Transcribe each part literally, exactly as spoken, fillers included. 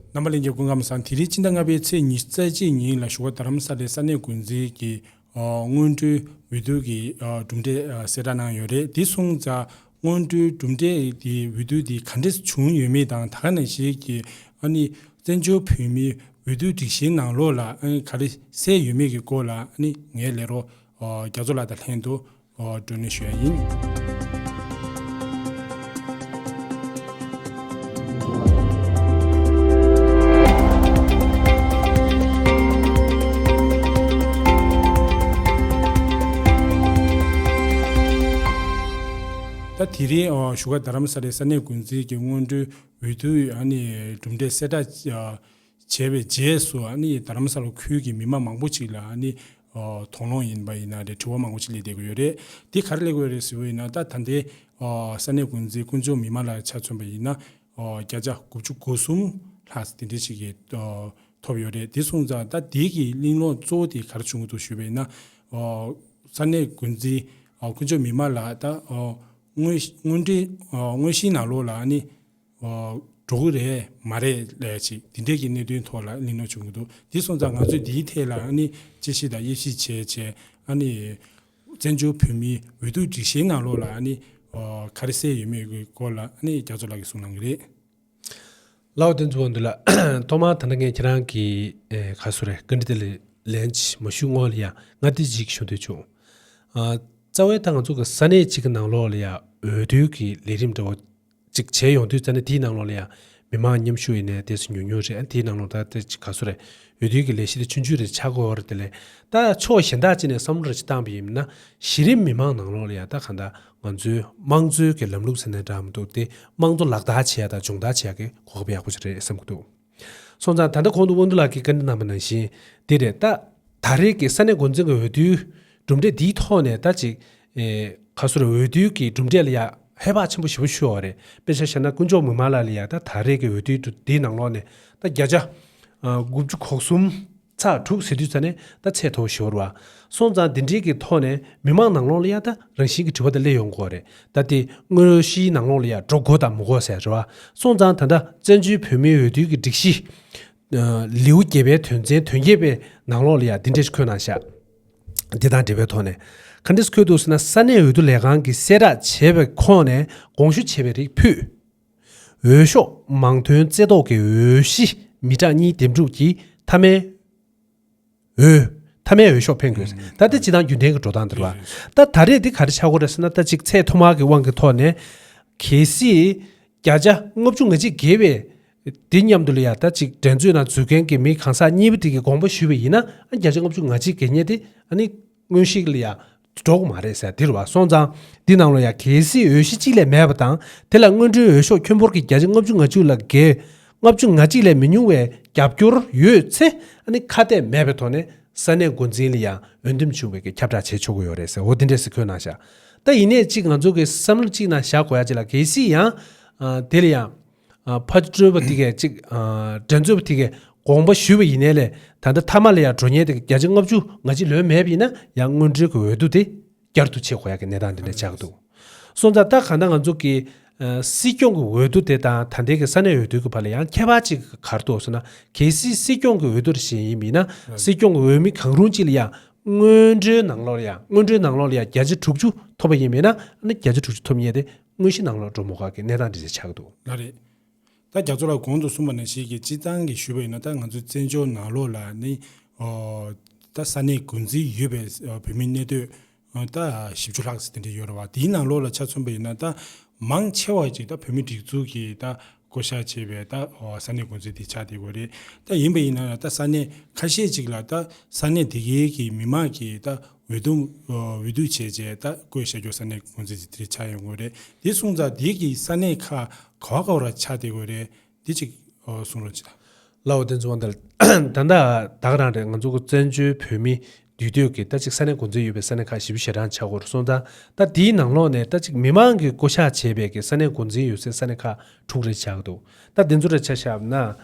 རྣམ་པ་ལྷན་རྒྱས་སྐུ་ཁམས་བཟང་། དེ་རིང་ཕྱི་ཟླ་ལྔ་པའི་ཚེས་ཉི་ཤུ་རྩ་གཅིག་ཉིན་ལ་བཞུགས་སྒར་རྡ་རམ་ས་ལའི་ས་གནས་འགོ་འཛིན་གྱིས་ཨ་སྔོན་འགྲོའི་འོས་བསྡུ་གི་ཨ་གྲུབ་འབྲས་ཨ་གསལ་བསྒྲགས་གནང་ཡོད་རེད། དེ་སོང་ཙང་སྔོན་འགྲོའི་གྲུབ་འབྲས་དེ་འོས་བསྡུ་དེ་ག་འདྲས་བྱུང་ཡོད་མེད་དང་། ད་ག་ནང་བཞིན་གྱི་ཨ་ནི་བཙན་བྱོལ་བོད་མིའི་འོས་བསྡུ་སྒྲིག་གཞིའི་ནང་ལོགས་ལ་ཨ་ནི་ག་རེ་གསལ་ཡོད་མེད་ཀྱི་སྐོར་ལ་ཨ་ནི་ངའི་ལས་རོགས་ཨ་རྒྱ་མཚོ་ལགས་དང་ལྷན་དུ་ཨ་བགྲོ་གླེང་ཞུ་ཡ་ཡིན། ད་དེ་རིང་ཨ་བཞུགས་སྒར་རྡ་རམ་ས་ལའི་ས་གནས་འགོ་འཛིན་གྱི་སྔོན་འགྲོའི་འོས་བསྡུའི་ཨ་ནི་གྲུབ་འབྲས་གསལ་བསྒྲགས་ཨ་བྱས་པའི་རྗེས་སུ་ཨ་ནི་རྡ་རམ་ས་ལ་ཁུལ་གྱི་མི་མང་མང་པོ་ཅིག་ལ་ཨ་ནི་ཨ་དོགས་སློང་ཡིན་པ་ཡིན་ན་རེད། དྲི་བ་མང་པོ་ཅིག་སླེབས་བསྡད་ཀྱི་ཡོད་རེད། དེ་ག་རེ་སླེབས་ཀྱི་ཡོད་རེད་ཟེར་བ་ཡིན་ན། ད་ད་ལྟའི་ཨ་ས་གནས་འགོ་འཛིན་དཀོན་མཆོག་མི་དམངས་ལགས་ཆ་མཚོན་པ་ཡིན་ན་ཨ་བརྒྱ་ཆ་དགུ་བཅུ་གོ་གསུམ་ལྷག་དེ་འདྲ་ཞིག་གི་ཨ་ཐོབ་ཡོད་རེད། དེ་སོང་ཙང་ད་དེ་གི་གླེང་སློང་གཙོ་བོ་དེ་ག་རེ་བྱུང་གི་འདུག་ཞུས་པ་ཡིན་ན། ཨ་ས་གནས་འགོ་འཛིན་ཨ་དཀོན་མཆོག་མི་དམངས་ལགས་ད་ཨ་དངོས་དངོས་འབྲེལ་ཨ་དངོས་གཞིའི་ནང་ལོགས་ལ་ཨ་ནི་ཨ་འགྲོ་གི་རེད་མ་རེད་ལབ་ཡ་ཅིག་དེ་འདྲས་ཀྱི་གནད་དོན་ཐོག་ལ་གླེང་སློང་བྱུང་གི་འདུག་དེ་སོང་ཙང་ང་ཚོས་འདིའི་ཐད་ལ་ཨ་ནི་དཔྱད་ཞིབ་དང་དབྱེ་ཞིབ་བྱས་བྱས་ཨ་ནི་བཙན་བྱོལ་བོད་མིའི་འོས་བསྡུ་སྒྲིག་གཞིའི་ནང་ལོགས་ལ་ཨ་ནི་ཨ་ག་རེ་གསལ་ཡོད་མེད་ཀྱི་སྐོར་ལ་ཨ་ནི་རྒྱ་མཚོ་ལགས་ཀྱིས་གསུངས་གནང་གི་རེད། ལགས་འོ། དེ་ཚོ་བོ་འདི་ལ་ཐོག་མར་ད་ལྟ་ངས་ཁྱེད་རང་གི་ཨེ་ག་རེ་ཟེར་རེད། བཀའ་འདྲི་དེ་ལ་ལན་ཅིག་མ་ཞུ་སྔོན་ལ་ཡ་ང་འདི་ཅིག་ཞུ་འདོད་བྱུང་། ཨ་རྩ་བའི་ད་ང་ཚོ་གི་ས་གནས་གཅིག་གི་ནང་ལོགས་ལ་ཡ་འོས་བསྡུ་གི་ལས་རིམ་འདྲ་བོ་ཅིག་བྱས་ཡོང་དུས་ཙ་ན་དེའི་ནང་ལོགས་ལ་ཡ་མི་མང་མཉམ་ཞུགས་ཡིན་ནའི་ཏོག་ཙམ་ཉུང་ཉུང་རེད། ཨ་དེའི་ནང་ལོགས་ད་ལྟ་ཅིག་ག་རེ་ཟེར་རེད། འོས་བསྡུ་གི་ལས་གཞི་དེ་ཆུང་ཆུང་རེད་ཆགས་ཀྱི་ཡོད་རེད། དེ་ལས་ད་ཕྱོགས་གཞན་དག་ཅིག་ནས་བསམ་བློ་རེ་ཅིག་བཏང་པ་ཡིན་ན་གཞི་རིམ་མི་མང་ནང་ལོགས་ལ་ཡ་ད་གང་ལྟར་ང་ཚོའི་དམངས་གཙོའི་གི་ལམ་ལུགས་ཟེར་ནའི་འདྲ་མི་འདུག་དེ་དམངས་གཙོ་ལག་བསྟར་བྱེད་ཡ་དང་སྦྱོང་བརྡར་བྱེད་ཡ་གི་གོ་སྐབས་ཡག་པོ་ཞིག་རེད་བསམ་གྱི་འདུག་སོང་ཙང་ད་ལྟ་གོང་དུ་དབང་འདུས་ལགས་ཀྱིས་བཀའ་འདྲི་གནང་པ་ནང་བཞིན་དེ་རེད། ད་ད་རེས་ཀྱི་ས་གནས་འགོ་འཛིན་གྱི་འོས་བསྡུའི་གྲུབ་འབྲས་འདིའི་ཐོག་ནས་ད་ཅིག་ཨེ་ག་རེ་ཟེར་རེད། འོས་བསྡུའི་གི་གྲུབ་འབྲས་ལ་ཡ་ཧེ་བག་ཆེན་པོ་ཞེ་པོ་ཤོར་བ་རེད། དཔེ་ཆ་བཞག་ན་དཀོན་མཆོག་མི་དམངས་ལགས་ལ་ཡ་ད་ད་རེས་ཀྱི་འོས་བསྡུའི་གྲུབ་འདིའི་ནང་ལོགས་ནས་ད་བརྒྱ་ཆ་ཨ་དགུ་བཅུ་གོ་གསུམ་ཚེག་དྲུག་ཟེར་དུས་ཙ་ནས་ད་ཚད་མཐོ་ཤོར་བ། སོང་ཙང་འདི་འདྲའི་གི་ཐོག་ནས་མི་མང་ནང་ལོགས་ལ་ཡ་ད་རང་བཞིན་གྱི་དྲི་བ་དེ་སླེབས་ཡོང་གི་ཡོད་རེད། ད་དེ་དངོས་གཞིའི་ནང་ལོགས་ལ་ཡ་འགྲོ་དགོས་དང་མི་དགོས་ཟེར་རེད་བ། སོང་ཙང་ད་ལྟ་བཙན་བྱོལ་བོད་མིའི་འོས་བསྡུའི་གི་སྒྲིག་གཞི་ཨ་ལེའུ་བརྒྱད་པའི་དོན་ཚན་དོན་བརྒྱད་པའི་ནང་ལོགས་ལ་ཡ་འདི་འདྲ་ཞིག་འཁོད་གནང་ཤག་འདི་དང་འབྲེལ་བའི་ཐོག་ནས་ག་འདྲས་འཁོད་འདུག་ཟེར་ན། ས་གནས་འོས་བསྡུ་ལས་ཁང་གིས་གསལ་བསྒྲགས་བྱས་པའི་ཁོངས་ནས་དགོངས་ཞུ་བྱས་པའི་རིགས་ཕུད། འོས་ཤོག་མང་ཐོན་རྩེ་བཏོག་གི་འོས་གཞི་མི་གྲངས་གཉིས་འདེམས་སྒྲུག་གིས་མཐའ་མའི་འོས། མཐའ་མའི་འོས་ཤོག་འཕེན་དགོས། ད་ལྟ་སྤྱི་བཏང་རྒྱུན་ལྡན་གྱི་འགྲོ་སྟངས་འདིར་བ། ད་ད་རེས་འདི་ག་རེ་ཆགས་ཀྱི་ཡོད་རེད་ཟེར་ན། ད་ཅིག་ཚད་མཐོ་དམའ་གི་དབང་གི་ཐོག་ནས་གལ་སྲིད་བརྒྱ་ཆ་ལྔ་བཅུ་ང་གཅིག་བརྒལ་བའི་འདི་མཉམ་དུ་ལ་ཡ་ད་ཅིག་འགྲན་རྩོད་ནང་འཛུལ་མཁན་གྱི་མི་གང་ཟག་གཉིས་པ་དེ་གིས་དགོངས་པ་ཞུས་པ་ཡིན་ན། ཨ་བརྒྱ་ཆ་ལྔ་བཅུ་ང་གཅིག་གི་ཉེ་དེ་ཨ་ནི་དངོས་གཞི་ལ་ཡ་འགྲོ་གི་མ་རེད་ཟེར་འདིར་བ། སོང་ཙང་འདི་ནང་ལ་ཡ་གལ་སྲིད་འོས་གཞི་གཅིག་ལས་མེད་པ་དང་། དེ་ལ་སྔོན་འགྲོའི་འོས་ཤོག་ཁྱོན་འབོར་གྱི་བརྒྱ་ཆ་ལྔ་བཅུ་ང་གཅིག་ལ་བརྒལ། ལྔ་བཅུ་ང་གཅིག་ལས་མི་ཉུང་བའི་རྒྱབ་སྐྱོར་ཡོད་ཚེ། ཨ་ནི་ཁ་གཏད་མེད་པའི་ཐོག་ནས་ས་གནས་འགོ་འཛིན་ལ་ཡང་འོས་འདེམས་བྱུང་བའི་གི་ཁྱབ་བསྒྲགས་བྱེད་ཆོག་གི་ཡོད་རེད་ཟེར། འོ་དེ་འདྲས་སེ་འཁོད་གནང་ཤག་ད་ཡིན་ནའི་གཅིག་ང་ཚོ་གི་བསམ་བློ་གཅིག་ནང་བཞག་དགོས་ཡ་གཅིག་ལ། གལ་སྲིད་ཡང་ཨ་དེ་ལ་ཡང་ཨ་ཕར་སྤྲོད་པ་དེ་གས་གཅིག་ཨ་འགྲན་རྩོད་པ་དེ་གས་དགོངས་པ་ཞུས་པ་ཡིན་ནའི་ལས། ད་ལྟ་མཐའ་མ་ལ་ཡང་འགྲོ་མཁན་དེ་གས་བརྒྱ་ཆ་ལྔ་བཅུ་ང་གཅིག་ལོན་མེད་པ་ཡིན་ན། ཡང་སྔོན་འགྲོའི་གི་འོས་བསྡུ་དེ་བསྐྱར་དུ་བྱེད་དགོས་ཡ་གི་གནས་སྟངས་དེ་འདྲ་ཆགས་ཀྱི་འདུག་སོང་ཙང་ད་གང་ལྟར་ང་ཚོ་གི་ཨ་སྲིད་སྐྱོང་གི་འོས་བསྡུ་དེ་དང་ད་ལྟའི་གི་ས་གནས་འོས་བསྡུ་གི་བར་ལ་ཡང་ཁྱད་པར་ཅིག་ག་རེ་འདུག་ཟེར་ན། གལ་སྲིད་སྲིད་སྐྱོང་གི་འོས་བསྡུ་རེ་བཞིན་ཡིན་པ་ཡིན་ན། ཨ་སྲིད་སྐྱོང་གི་འོས་མི་གང་རུང་ཅིག་ལ་ཡང་སྔོན་འགྲོའི་ནང་ལོགས་ལ་ཡང་། སྔོན་འགྲོའི་ནང་ལོགས་ལ་ཡང་བརྒྱ་ཆ་དྲུག་ཅུ་ཐོབ་པ་ཡིན་པ་ཡིན་ན། ཨ་ནི་བརྒྱ་ཆ་དྲུག་ཅུ་ཐོབ་མཁན་དེ་དངོས་གཞི་ནང་ལོགས་འགྲོ་མ་དགོས་ཀྱི་གནས་སྟངས་འདི་འདྲ་ཆགས་ཀྱི་འདུག་ལགས་རེད། ད་རྒྱ་མཚོ་ལགས་གོང་དུ་གསུངས་པ་ནང་བཞིན་གྱི་སྤྱིར་བཏང་གི་ཞུས་པ་ཡིན་ན། ད་ང་ཚོའི་བཙན་བྱོལ་ནང་ལོགས་ལ་ནི་ཨོ་ད་ས་གནས་འགོ་འཛིན་ཡོད་པའི་ཨོ་བོད་མིའི་གནས་སྡོད་ཨོ་ད་བཞི་བཅུ་ལྷག་ཙམ་དེ་འདྲ་ཡོད་རེད་བ། དེའི་ནང་ལོགས་ལ་ཆ་མཚོན་པ་ཡིན་ན། ད་མང་ཆེ་བ་ཅིག་ད་བོད་མིའི་སྒྲིག་འཛུགས་ཀྱིས་ད་བསྐོ་བཞག་བྱས་པའི་ད་ཨོ་ས་གནས་འགོ་འཛིན་དེ་ཆགས་བསྡད་ཡོད་རེད། ད་ཡིན་པ་ཡིན་ན་ད་ས་གནས་ཁ་ཤས་ཅིག་ལ་ད་ས་གནས་དེ་གའི་གི་མི་མང་གིས་ད་འོས་བསྡུ་ཨོ་འོས་བསྡུ་བྱས་རྗེས་ད་བསྐོས་བཞག་རྒྱུ་ས་གནས་འགོ་འཛིན་དེ་ཆགས་ཡོང་གི་ཡོད་རེད། དེ་སོང་ཙང་དེ་གི་ས་གནས་ཁག་ག་བ་ག་བ་ལ་ཆགས་བསྡད་ཡོད་རེད། དེ་ཅིག་ཨོ་གསུང་རོགས་གྱིས་ད། ལགས་འོ། དེ་ཚོ་བ་འདི་ལ་ད་ལྟ་ད་ག་རང་རེད། ང་ཚོ་གི་བཙན་བྱོལ་བོད་མི་འདུས་སྡོད་ཀྱི་ད་ཅིག་ས་གནས་འགོ་འཛིན་ཡོད་པའི་ས་གནས་ཁག་བཞི་བཅུ་ཞེ་གྲངས་ཆགས་ཀྱི་ཡོད་རེད། སོང་ཙང་ད་དེའི་ནང་ལོགས་ནས་ད་ཅིག་མི་མང་གིས་བསྐོ་བཞག་བྱས་པའི་གི་ས་གནས་འགོ་འཛིན་ཡོད་སའི་ས་གནས་ཁག་དྲུག་རེ་ཆགས་ཀྱི་འདུག་ད་དེ་ཚོ་རེ་ཆ་བཞག་ན།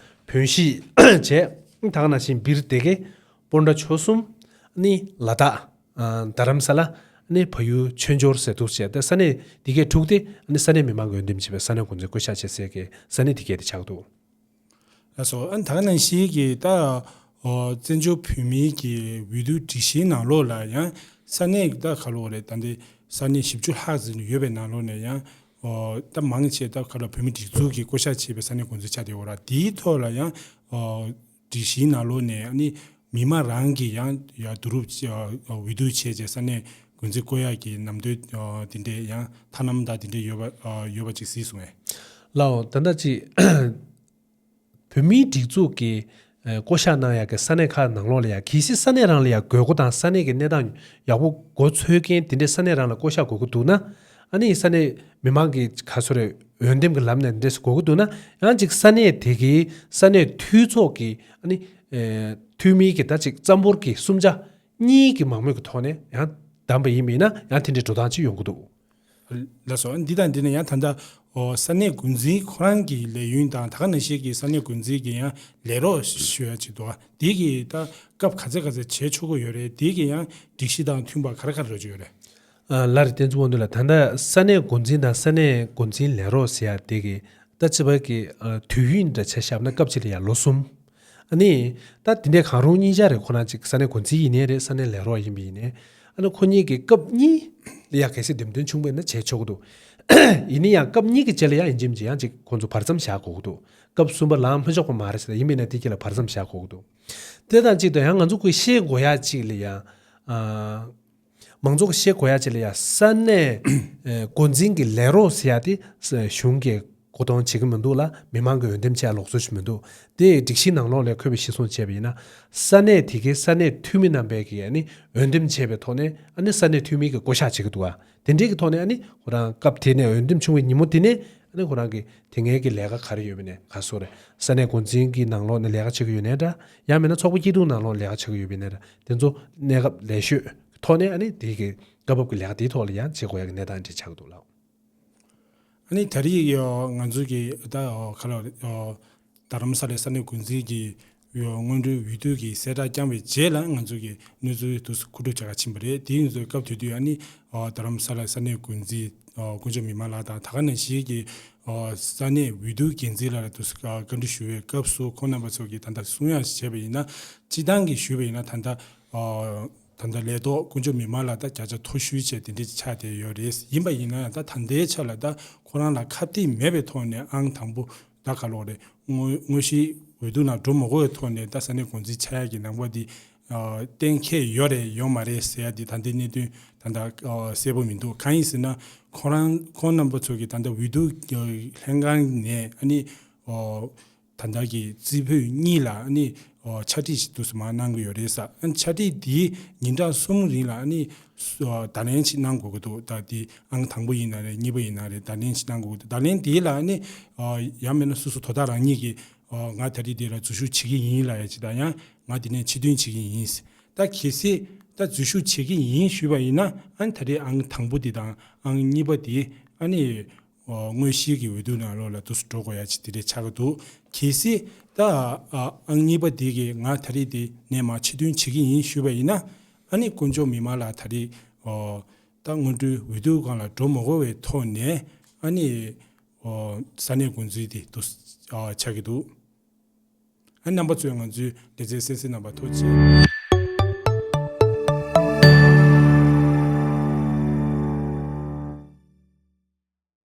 བོད་གཞིས་བྱས། ད་ག་ནང་བཞིན་སྦིར་སྡེ་དགེ། སྤོན་ཊ་ཆོལ་གསུམ། ནི་ལ་དྭགས། ཨ་རྡ་རམ་ས་ལ། ནི་བལ་ཡུལ་ཆོས་འབྱོར་ཟེར་འདུག་བྱས། ད་ས་གནས་དེ་གའི་དྲུག་དེ་ནི་ས་གནས་མི་མང་གིས་འོས་འདེམས་བྱས་པའི་ས་གནས་འགོ་འཛིན་བསྐོ་བཞག་བྱེད་སའི་གི་ས་གནས་དེ་གའི་དེ་ཆགས་འདུག་ལགས་སོ། ཨ་ནི་ད་ག་ནང་བཞིན་གྱི་ད་ཨོ་བཙན་བྱོལ་བོད་མིའི་གི་འོས་བསྡུ་སྒྲིག་གཞིའི་ནང་ལོགས་ལ་ཡང་ས་གནས་ད་ག་ལོག་རེད། ད་འདི་ས་གནས་བཞི་བཅུ་ལྷག་ཙམ་ཡོད་པའི་ནང་ལོགས་ནས་ཡང་ཨོ་ད་མང་ཆེ་ད་ག་ལ་བོད་མི་སྒྲིག་འཛུགས་ཀྱིས་བསྐོ་བཞག་བྱས་པའི་ས་གནས་འགོ་འཛིན་ཆགས་བསྡད་ཡོད་ར། དེའི་ཐོག་ལ་ཡང་ཨོ་སྒྲིག་གཞིའི་ནང་ལོགས་ནས་ཨ་ནི་མི་མང་རང་གིས་ཡང་ཡང་བསྡུ་རུབ་ཨོ་འོས་བསྡུ་བྱས་རྗེས་ས་གནས་འགོ་འཛིན་བསྐོ་ཡག་གི་ནམ་དུས་ཨོ་དེ་འདྲའི་ཡང་ཐ་ནམ་དང་དེ་འདྲའི་ཡོད་པ་ཨོ་ཡོད་པ་ཅིག་གཟིགས་སོང་ངས། ལགས་འོ། ད་ལྟ་ཅིག་བོད་མིའི་སྒྲིག་འཛུགས་ཀྱིས་ཨ་བསྐོ་བཞག་གནང་ཡག་གི་ས་གནས་ཁག་ནང་ལོགས་ལ་ཡང་གལ་སྲིད་ས་གནས་རང་ལ་ཡང་དགོས་མཁོ་དང་ས་གནས་ཀྱི་གནས་སྟངས་ཡག་པོ་མགོ་འཚོས་མཁན་དེ་འདྲའི་ས་གནས་རང་ལ་བསྐོ་བཞག་དགོས་མཁོ་འདུག་ན། ཨ་ནི་ས་གནས་མི་མང་གི་ག་སོ་རེ་འོས་འདེམས་ཀྱི་ལམ་ནས་འདྲེས་དགོས་ཀྱི་འདུག་ན། ཡང་ཅིག་ས་གནས་དེ་གའི་ས་གནས་འཐུས་ཚོགས་ཀྱི་ཨ་ནི་ཨེ་འཐུས་མི་གི་ད་ཅིག་རྩ་འབོར་གྱི་གསུམ་ཆ་གཉིས་ཀྱི་མང་མོས་ཀྱི་ཐོག་ནས་ཡང་བདམས་པ་ཡིན་པ་ཡིན་ན། ཡང་དེ་འདྲའི་འགྲོ་སྟངས་ཅིག་ཡོང་གི་འདུག། ལགས་སོ། འདི་དང་འདི་ནས་ཡང་ད་ལྟ་ཨོ་ས་གནས་འགོ་འཛིན་ཁོ་རང་གི་ལས་ཡུན་དང་ད་ག་ནང་བཞིན་གྱི་ས་གནས་འགོ་འཛིན་གྱི་ཡང་ལས་རོགས་ཞུ་ཡ་ཅིག་འདུག། དེ་གི་ད་སྐབས་ག་ཚད་ག་ཚད་བྱེད་ཆོག་གི་ཡོད་རེད། དེ་གི་ཡང་སྒྲིག་གཞི་དང་མཐུན་པ་ག་རེ་ག་རེ་རོགས་ཅིག་ཡོད་རེད། ཨ་ལགས་རེད། བསྟན་འཛིན་དབང་འདུས་ལགས། ད་ལྟ་ས་གནས་འགོ་འཛིན་དང་ས་གནས་འགོ་འཛིན་ལས་རོགས་ཟེར་ཡ་དེ་གི་ད་ཅི་བ་གི་ཨ་དུས་ཡུན་འདྲ་ཆ་བཞག་ན་སྐབས་གཅིག་ལ་ཡ་ལོ་གསུམ། ཨ་ནི་ད་དེ་འདྲའི་གང་རུང་གཉིས་ཆ་རེ་ཁོ་རང་ཅིག་ས་གནས་འགོ་འཛིན་ཡིན་ནའི་རེད། ས་གནས་ལས་རོགས་ཡིན་པ་ཡིན་ནའི། ཨ་ནི་ཁོ་གཉིས་ཀྱི་སྐབས་གཉིས་ལ་ཡ་གལ་སྲིད་འདེམས་ཐོན་བྱུང་བ་ཡིན་ན་བྱེད་ཆོག་གི་འདུག། ཡིན་ན་ཡང་སྐབས་གཉིས་ཀྱི་རྗེས་ལ་ཡ་ཡིན་གཅིག་མིན་གཅིག་ཡང་ཅིག་ཁོང་ཚོ་བར་མཚམས་བཞག་དགོས་ཀྱི་འདུག། སྐབས་གསུམ་པ་ལངས་མི་ཆོག་པ་མ་རེད་ཟེར། ཡིན་པ་ཡིན་ན་དེ་གྱད་ལ་བར་མཚམས་བཞག་དགོས་ཀྱི་འདུག། དེ་དང་གཅིག་ཏུ་ཡང་ང་ཚོ་ཁོས་ཤེས་དགོས་ཡ་གཅིག་ལ་ཡ། ཨ། མང་ཚོགས་ཤེས་དགོས་ཡ་གཅིག་ལ་ཡ། ས་གནས་ཨེ་འགོ་འཛིན་གྱི་ལས་རོགས་ཟེར་ཡ་དེ་ས་གཞུང་གིས་བསྐོ་གཏོང་བྱེད་ཀྱི་མི་འདུག་ལ། མི་མང་གིས་འོས་འདེམས་བྱེད་ཡ་ལུགས་སྲོལ་ཞིག་མི་འདུག། དེ་སྒྲིག་གཞི་ནང་ལོགས་ལ་འཁོད་པའི་གཞིར་བཟུང་བྱས་པ་ཡིན་ན། ས་གནས་དེ་གའི་ས་གནས་འཐུས་མི་རྣམ་པས་ཀྱིས་ཨ་ནི་འོས་འདེམས་བྱས་པའི་ཐོག་ནས་ཨ་ནི་ས་གནས་འཐུས་མི་གིས་བསྐོ་བཞག་བྱེད་ཀྱི་འདུག་ག། དེ་འདྲའི་གི་ཐོག་ནས་ཨ་ནི་ཁོ་རང་སྐབས་དེ་ནས་འོས་འདེམས་བྱུང་བའི་ཉིན་མོ་དེ་ནས་ཨ་ནི་ཁོ་རང་གི་དེ་སྔའི་གི་ལས་ཀ་ག་རེ་ཡོད་པ་ནས་ག་སོ་རེད། ས་གནས་འགོ་འཛིན་གྱི་ནང་ལོགས་ནས་ལས་ཀ་བྱེད་ཀྱི་ཡོད་ནའི་འདྲ། ཡང་མིན་ན་ཚོགས་པ་སྐྱིད་སྡུག་ནང་ལོགས་ལས་ཀ་བྱེད་ཀྱི་ཡོད་པ་ཡིན་ནའི་འདྲ། དེ་ཚོ་གནས་སྐབས་ལས་ཤོས་ཐོག་ནས་ཨ་ནི་དེ་གི་སྐབས་བབ་ཀྱི་ལས་ཀ་དེའི་ཐོག་ལ་ཡང་བྱེད་དགོས་ཡ་གི་གནས་སྟངས་འདྲ་ཆགས་ཀྱི་འདུག་ལགས། ཨ་ནི་ད་རེས་ང་ཚོ་གི་ད་ག་ལ་རྡ་རམ་ས་ལའི་ས་གནས་འགོ་འཛིན་གྱི་སྔོན་འགྲོའི་འོས་བསྡུ་གི་གསལ་བསྒྲགས་བསྐྱངས་པའི་རྗེས་ལ་ང་ཚོ་གི་གནས་ཚུལ་དུ་མཁོ་སྒྲུབ་བྱ་ག་ཕྱིན་པ་རེད། དེ་ཡིན་ཚོད་སྐབས་དེ་དུས་ཨ་ནི་རྡ་རམ་ས་ལའི་ས་གནས་འགོ་འཛིན་དཀོན་མཆོག་མི་དམངས་ལགས་དང་ད་ག་ནང་བཞིན་གྱི་ས་གནས་འོས་བསྡུ་འགན་འཛིན་ལགས་ལ་དུ་བཀའ་འདྲི་ཞུ་བའི་སྐབས་སུ་ཁོང་རྣམ་པ་ཚོ་གིས་ད་ལྟ་གསུང་ཡག་བྱས་པ་ཡིན་ན། སྤྱི་བཏང་གི་ཞུས་པ་ཡིན་ན་ད་ལྟ་ད་ལྟ་ལས་ཐོག་དཀོན་མཆོག་མི་དམངས་ལགས་ད་བརྒྱ་ཆ་མཐོ་ཤོས་བྱས་དེ་འདྲ་ཆགས་བསྡད་ཡོད་རེད། ཡིན་པ་ཡིན་ན་ཡང་ད་ད་ལྟའི་ཆ་ལ་ད་ཁོ་རང་ལ་ཁ་གཏད་མེད་པའི་ཐོག་ནས་ཨང་དང་པོ་ད་ག་ལོག་རེད། དངོས་དངོས་གཞི་འོས་བསྡུ་ནང་འགྲོ་མ་དགོས་པའི་ཐོག་ནས་ད་ས་གནས་འགོ་འཛིན་ཆགས་ཡག་གི་ནང་པ་འདི་གཏན་འཁེལ་ཡོད་རེད་ཡོད་མ་རེད་ཟེར་ཡ་འདི་ད་ལྟའི་གནད་དོན་ད་ལྟ་གསལ་པོ་མི་འདུག། གང་ཡིན་ཟེར་ན་ཁོ་རང་ཁོང་རྣམ་པ་ཚོ་གིས་ད་ལྟ་འོས་བསྡུ་ལྷན་ཁང་ནས་ཨ་ནི་ད་ལྟ་གི་རྩིས་ཕུད་གཉིས་ལ་ཨ་ནི་ཕྱག་བྲིས་ཤིག་འདུག་སེ་མར་གནང་གི་ཡོད་རེད་ས། ཨ་ནི་ཕྱག་བྲིས་འདིའི་ཉིན་གྲངས་གསུམ་རིང་ལ་ཨ་ནི་བརྡ་ལན་ཅིག་གནང་དགོས་ཀྱི་འདུག། ད་འདི་ཨང་དང་པོ་ཡིན་ན་རེད། གཉིས་པ་ཡིན་ན་རེད། བརྡ་ལན་ཅིག་གནང་དགོས་ཀྱི་འདུག། བརྡ་ལན་འདིའི་ལ་ཨ་ནི་ཡང་མིན་ན་སོ་སོ་དོ་བདག་རང་ཉིད་ཀྱིས་ང་ད་རེས་འདི་ལ་འཛུལ་ཞུགས་བྱེད་ཀྱི་ཡིན་ལབ་ཡ་ཅིག་དང་། ཡང་ང་འདི་ནས་ཕྱིར་ཐོན་བྱེད་ཀྱི་ཡིན། ད་གལ་སྲིད་ད་འཛུལ་ཞུགས་བྱེད་ཀྱི་ཡིན་ཞུས་པ་ཡིན་ན། ཨ་ནི་ད་རེས་ཨང་དང་པོ་འདི་དང་ཨང་གཉིས་པ་འདི་ཨ་ནི་དངོས་གཞིའི་གི་འོས་བསྡུ་ནང་ལོགས་ལ་འདུག་སེ་འགྲོ་དགོས་ཡ་ཅིག་དེ་འདྲ་ཆགས་ཀྱི་འདུག། གལ་སྲིད་ད་ཨ་ཨང་གཉིས་པ་འདི་གིས་ང་ད་རེས་འདི་ནས་མར་ཕྱིར་ཐོན་བྱེད་ཀྱི་ཡིན་ཞུས་པ་ཡིན་ན། ཨ་ནི་དཀོན་མཆོག་མི་དམངས་ལགས་ད་རེས་ད་སྔོན་འགྲོའི་འོས་བསྡུ་སྒང་ལ་འགྲོ་མ་དགོས་པའི་ཐོག་ནས་ཨ་ནི་ས་གནས་འགོ་འཛིན་དེ་འདུག་ཆགས་ཀྱི་འདུག། ཨ་རྣམ་པ་ཚོས་ང་ཚོའི་ལེ་ཚན་གསན་གཟིགས་གནང་བར་ཐུགས་རྗེ་ཆེ།